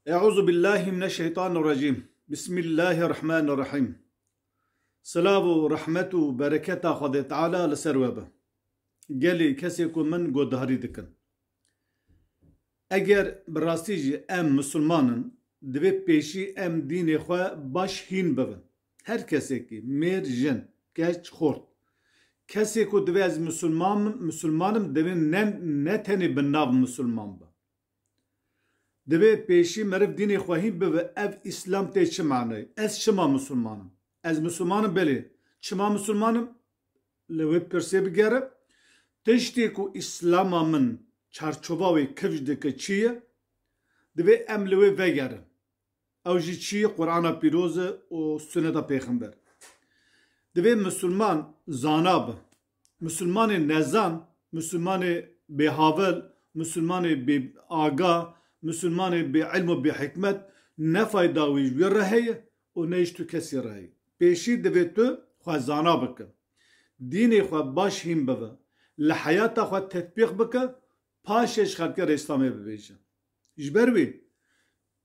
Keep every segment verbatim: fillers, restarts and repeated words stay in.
Eûzubillahimineşşeytanirrecîm. Bismillahirrahmanirrahîm. Silav û rehmet û bereketa Xwedê Teala li ser we be. Gelî kesê ku min guhdarî dikin. Eger bi rastî jî em misilman in, divê pêşî em dînê xwe baş hîn bibin. Her kesekî, mêr, jin, keç, xort. Kesê ku divê ez misilman, misilman im, divê ne, ne tenê bi nav misilman be. Divê pêşî meriv dînê xwe hîn bibe, ev Îslam tê çi manayê? Ez çima misilman im? Ez misilman im, belê. Çima misilman im? Li wê pirsê bigere. Tiştê ku Îslama min çarçova wê kifş dike çi ye? Divê em li wê vegerin. Ew jî çi ye? Qur'ana Pîroz e û Sunneta Pêxember. Divê misilman zana be. Misilmanê nezan, misilmanê bêhavil, misilmanê bêaga, misilmanê bê ilm û bê hikmet ne fayda wî ji wî re heye û ne ji tu kesî re heye. Pêşî divê tu xwe zana bike. Dînê xwe baş hîn bibe. Li heyata xwe tetbîq bike, paşê ji xelkê re Îslamê bibêje. Ji ber wî,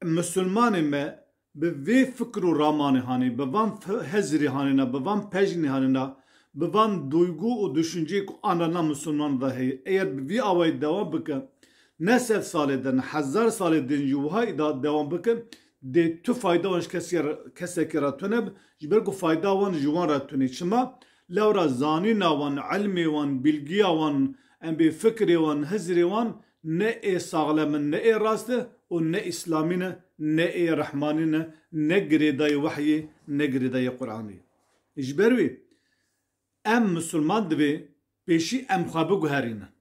misilmanê me bi vê fikr û ramanê hanê, bi van fi-, hezirê hanê ne, bi van pejnê hanê ne, bi van duygu û düşünceyê ku ana na misilman de heye. Eger bi vî awayî dewam bike, ne sed salê din, hezar salê din jî wiha îda dewam bike, dê tu fayda wan ji kesê re, kesekê re tune be, ji ber ku fayda wan ji wan re tune. Çima? Lewra zanîna wan, ilmê wan, bilgiya wan, em bê fikrê wan, hizrê wan ne ê saxlem in, ne ê rast e û ne îslamî ne, ne ê rehmanî ne, ne girêdayê wehyê, ne girêdayê Qur'anê. Ji ber wî em misilman divê pêşî em xwe biguherînin.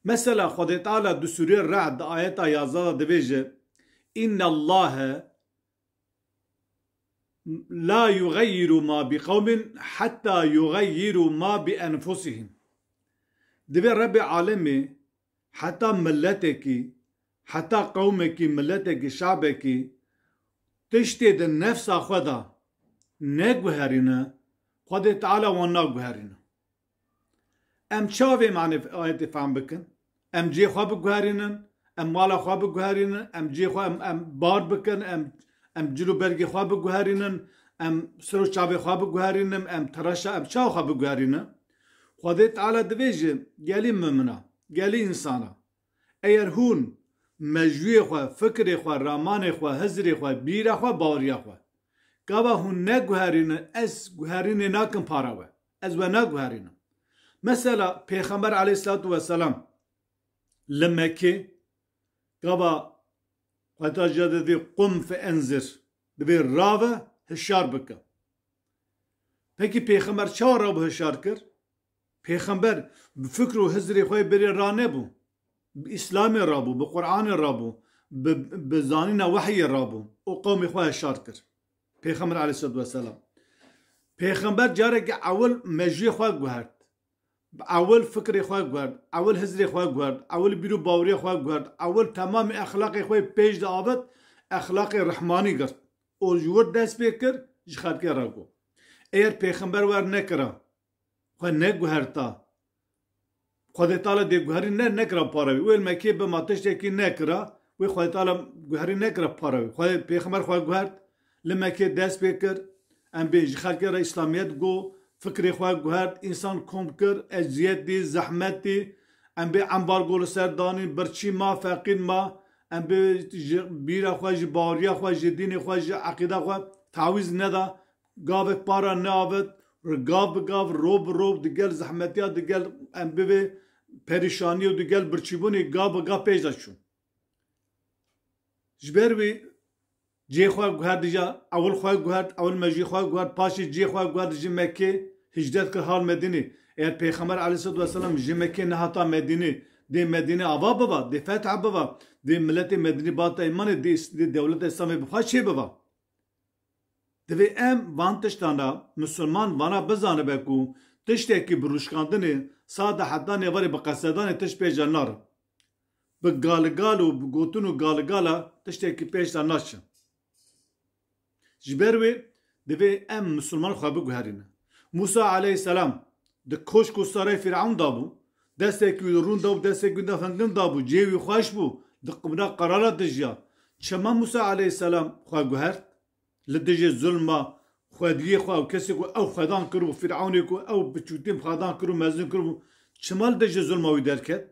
Mesela Xwedê Teala di Sûreyê Ra'd di ayeta yazdeh de divêje, "Innallahe la yugayyiru ma bi qewmin hatta yugayyiru ma bi enfusihim." Divê Rebbê Alemê heta miletekî, heta qewmekî, miletekî, şabekî tiştê di nefsa xwe de neguherîne, Xwedê Teala wan naguherîne. Em çawa vê manê ayetê fehm bikin? Em cihê xwe biguherînin, em mala xwe biguherînin, em cihê xwe em, em bar bikin, em, em cil û bergê xwe biguherînin, em ser û çavê xwe biguherînin, em tereşa, em çawa xwe biguherînin? Xwedê Teala divêje, gelî mimina, gelî însana. Eger hûn mejûyê xwe, fikrê xwe, ramanê xwe, hizrê xwe, bîra xwe, baweriya xwe, gava hûn neguherînin, ez guherînê nakim para we. Ez we naguherînim. Mesela Pêxember aleyhissalatu vesselam li Mekkê gava Xwedê Teala divê qum fe enzir, divê rave hişyar bike. Pekî Pêxember çawa rabû hişyar kir? Pêxember bi fikr û hizrê xwe berê ranebû. Bi Îslamê rabû, bi Qur'anê rabû, bi, bi zanîna wehyê rabû û qewmê xwe hişyar kir. Pêxember aleyhissalatu vesselam. Pêxember careke ewil mejiyê xwe guhert. Ewil fikrê xwe guhert, ewil hizrê xwe guhert, ewil bîr û baweriya xwe guhert, ewil temamê exlaqê xwe pêş de avêt, exlaqê rehmanî girt û ji wir dest pê kir, ji xelkê re got. Eger Pêxember wer nekira, xwe neguherta, Xwedê Teala dê guherî ne, nekira para wî. Wê li Mekkê bima tiştekî nekira, wê Xwedê Teala guherî nekira para wî. Xwedê Pêxember xwe guhert, li Mekkê dest pê kir, em bê ji xelkê re Îslamiyet got, fikrê xwe guhert, însan kom kir, eziyet dî, zehmet dî, em bê embargo li ser danîn, birçî ma, feqîr ma, em bê ji bîra xwe, ji baweriya xwe, ji dînê xwe, ji eqîda xwe tawîz neda, gavek para neavêt, gav bi gav, roj bi roj, digel zehmetiya, digel em bivê perîşanî û digel birçîbûnê gav bi gav pêş de çû. Ji ber wî cihê xwe guhert dija, ewil xwe guhert, ewil mejî xwe guhert, paşê cihê xwe guhert ji Mekkê hicret kir hal Medînê. Eger Pêxember aleyhissalatu vesselam ji Mekkê nehata Medînê, dê Medînê ava biva, dê fetha biva, dê miletê Medînê bata îmanê, dê, dê dewleta Îslamê bi xwe çê biva. Divê em van tiştan re, misilman vana bizanibe ku tiştekî bi rûşkandinê sade heta nêvarê bi qesedanê tişt pêş de nare. Bi galigal û bi gotin û galigala tiştekî pêş de naçe. Ji ber wê divê em misilman xwe biguherîne. Mûsa aleyhisselam di koşk û serayê Fîrewn de bû, destekî wî rûn de bû, destekî wî de hingin de bû, cihê wî xweş bû, Di qibna qerara dijiya. Çima Musa aleyhisselam xwe guhert? Li dijî zulma xwediyê xwe û kesê ku ew xwedan kir û Fîrewnê ku ew biçûtî xwedan kir û mezin kir û çima li dijî zulma wî derket?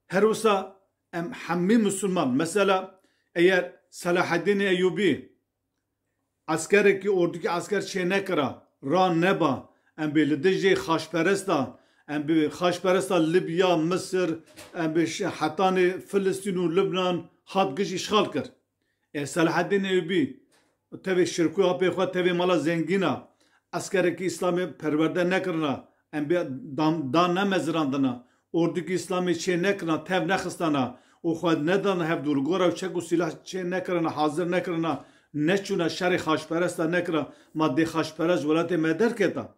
Her wisa em hemî Musulman, mesela eger Selaheddînê Eyûbî eskerekî, ordûkî esker çê nekira, ra neba, em bê li dijî xaçperesta, em bê xaçperesta Libya, Misir, em bê ş-, hetanê Filistîn û Libnan hat giş îşxal kir. Ê Selaheddîn Eyûbî tevê şirkû apê xwe, tevê mala zengîna, eskerekî Îslamê perwerde nekirina, em bê dan, dan nemezirandina, ordûkî Îslamê çê nekirina, tev nexistana û xwe nedana hevdû, li gora çek û sîlah çê nekirina, hazir nekirina, neçûna şerê xaçperesta nekira, ma dê xaçperest ji welatê me derketa.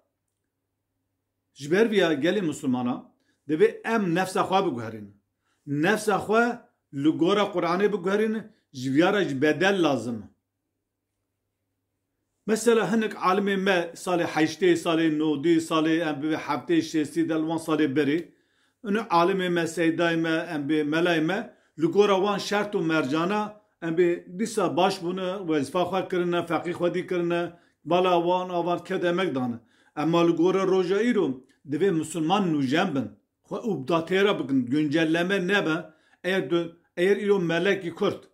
Ji ber vîya gelê Musulmana divê em nefsa xwe biguherînin. Nefsa xwe li gora Qur'anê biguherînin, ji vîya re jî bedel lazim e. Mesela hinek alimê me salê heştê, salê nodî, salê em bivê heftê, şêstî de li wan salê berê. Ino alimê me, seydayê me, em bê melayê me, li gora wan şert û mercana, em bê dîsa baş bûne, wezîfa xwe kirine, feqî xwedî kirine, bala wan avan ked emek dane. Ema li gora roja îro divê Musulman nûjen bin. Xwe updatê re bikin, güncelleme nebe. Eger tu, eger îro melekî Kurd,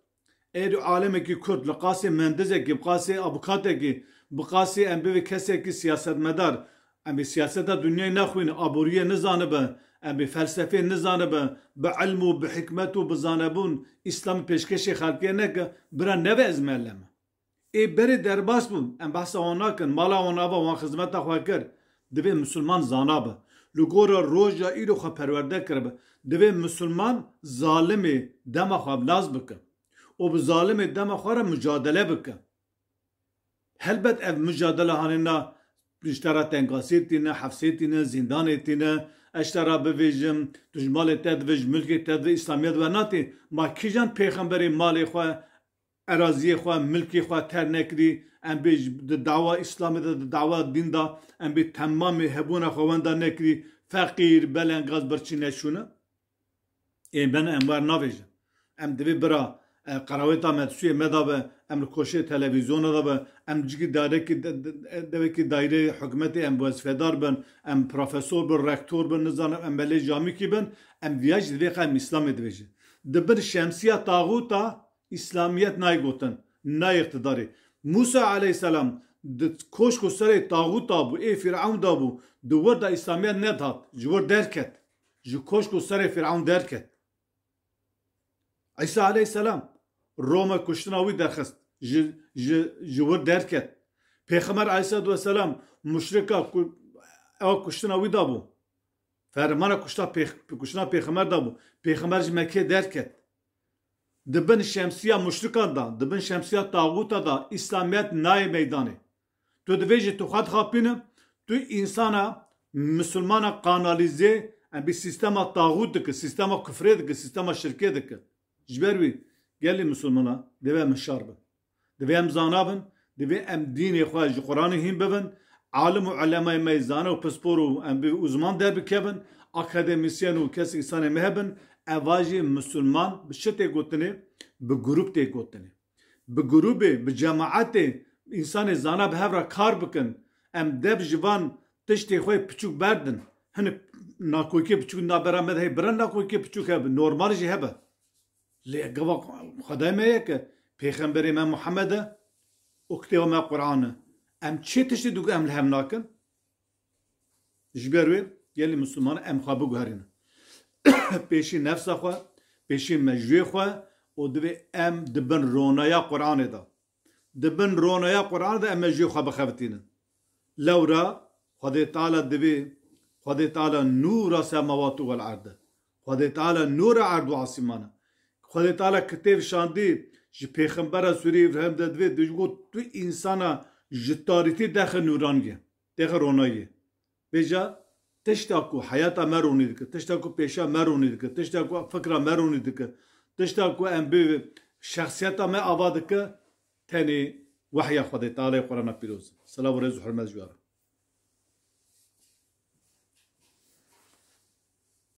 eger îro alemekî Kurd, li qasê mendizekî, bi qasê avukatekî, bi qasê em bivê kesekî siyasetmedar, em ê siyaseta dinyayê nexwîne, aboriyê nizanibe, em ê felsefê nizanibe, bi ilm û bi hikmet û bi zanebûn Îslamê pêşkêşê xelkê neke, bira nebe ez meleme. Ê berê derbas bûn, em behsa wan nakin, mala wan ava wan xizmeta xwe kir. Divê misilman zana be. Li gora roja îro xwe perwerde kiribe. Divê misilman zalimê dema xwe bilaz bike. Û bi zalimê dema xwe re mucadele bike. Helbet ev mucadele hanê na, ji te re tengasê tîne, hefsê tîne, zîndanê tîne, ez ji te re bivêjim, tu ji malê te divê, ji milkê te divê, Îslamiyet we natê. Ma kîjan pêxemberê malê xwe, eraziyê xwe, milkê xwe ter nekirî, em bê ji, di dawa Îslamê de, di dawa dîn de, em bê temamê hebûna xwe wenda nekirî, feqîr, belengaz, birçî neşûne? Ê ben em wer navêjin. Em divê bira, e, qerawêta me di sûyê me de be, em li koşê televîzyona de be, em cikî darekî de, de, devekî daîreyê hikûmetê em wezîfedar bin, em profesor bin, rektor bin, nizanim em belê camîkî bin, em viya jî divê qe em Îslamê divêjin. Di bin şemsiya taxûta Îslamiyet nayê gotin, nayê îqtidarê. Mûsa aleyhisselam di koşk û serê taxûta bû, ê Fîrewn de bû, di wir de Îslamiyet nedihat, ji wir derket. Ji koşk û serê Fîrewn derket. Îsa aleyhisselam Roma kuştina wî derxist, ji, ji, ji wir derket. Pêxember aleyhisselatu vesselam muşrika ku, ew kuştina wî da bû. Fermana kuşta pêx-, kuştina pêxember da bû. Pêxember ji Mekkê derket. Di bin şemsiya muşrikan da, di bin şemsiya taxûta da Îslamiyet nayê meydanê. Tu divê jî tu xwe dixapîne, tu însana misilmana kanalîze, em bê sîstema taxût dike, sîstema kufrê dike, sîstema şirkê dike. Ji ber wî gelê misilmana divê em hişar bin. Divê em zana bin, divê em dînê xwe ji Quranê hîn bibin, alim û ulemayê me zane û pispor û em bê uzman derbikevin, akademîsyen û kes însanê me hebin, eva jî misilman bi çi tê gotinê, bi grûp tê gotinê. Bi grûbê, bi cemaetê, însanê zana bi hev re kar bikin. Em deb ji van tiştê xwe yê piçûk berdin. Hinek nakoyikê piçûk nabera me de heye, bira nakoyikê piçûk hebe, normal jî hebe. Lê gava Xwedayê me yek e, pêxemberê me Muhammed e û kitêba me Quran e. Em çi tiştê dû em li hev nakin? Ji ber wê gelê Misliman em xwe biguherînin. Pêşî nefsa xwe, pêşî mejûyê xwe û divê em di bin ronaya Quranê de, di bin ronaya Quranê de em mejûyê xwe bixebitînin. Lewra Xwedê Teala divê, Xwedê Teala nûra semawatû wel erd e. Xwedê Teala nûra erd û asîman e. Xwedê Teala kitêb şandî ji pêxembera Sûrê Îbrahîm de divê, digot tu însana ji tarîtî dexe nûraniyê. Têxe ronayê. Vêca tişta ku heyata me ronî dike, tişta ku pêşa me ronî dike, tişta ku fikra me ronî dike, tişta ku em bi şexsiyeta me ava dike, tenê wehya Xwedê Teala'yê Qur'ana Pîroz. Selav û rêz û hurmet ji we re.